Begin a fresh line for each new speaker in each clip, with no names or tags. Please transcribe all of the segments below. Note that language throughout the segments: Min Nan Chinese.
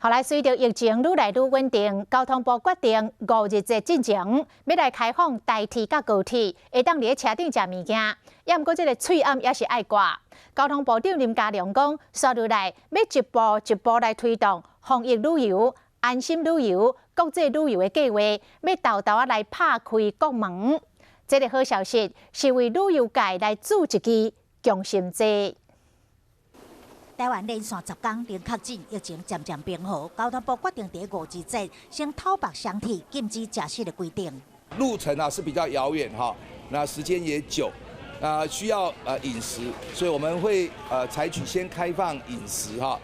後來隨著疫情愈來愈穩定，交通部決定五日節進前欲來開放台鐵佮高鐵，會當佇咧車頂食物件。也毋過這个喙罨也是愛掛。交通部長林佳龍講，紲落來欲一步一步來推動防疫旅遊、安心旅遊、國際旅遊的計劃，欲沓沓仔來拍開國門。這个好消息是為旅遊界來注一支強心劑。
台灣連續10工零確診，疫情漸漸平和。交通部決定佇五日節先透北雙鐵禁止食肆的規定。
路程啊是比較遙遠哈，那時間也久，啊需要飲食，所以我們會採取先開放飲食哈，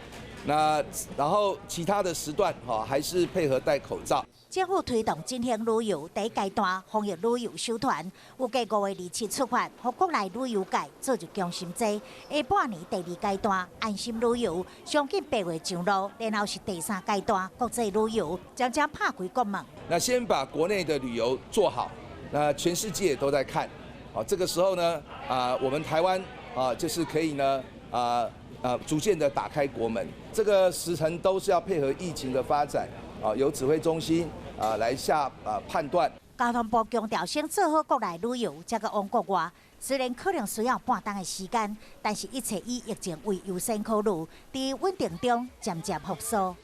那然後其他的時段哈還是配合戴口罩。
政府推動振興旅遊第一階段防疫旅遊首團，預計5月27出發，予國內旅遊界做一強心劑。下半年第二階段安心旅遊，上緊8月上路，然後是第三階段國際旅遊，漸漸拍開國門。
那先把國內的旅遊做好，那全世界都在看，啊，這個時候呢，啊，我們台灣啊，就是可以呢，啊逐漸的打開國門，這個時程都是要配合疫情的發展，啊，由指揮中心啊來下啊判斷。
交通部強調，先做好國內旅遊，才閣往國外。雖然可能需要半冬的時間，但是一切以疫情為優先考慮，佇穩定中漸漸復甦。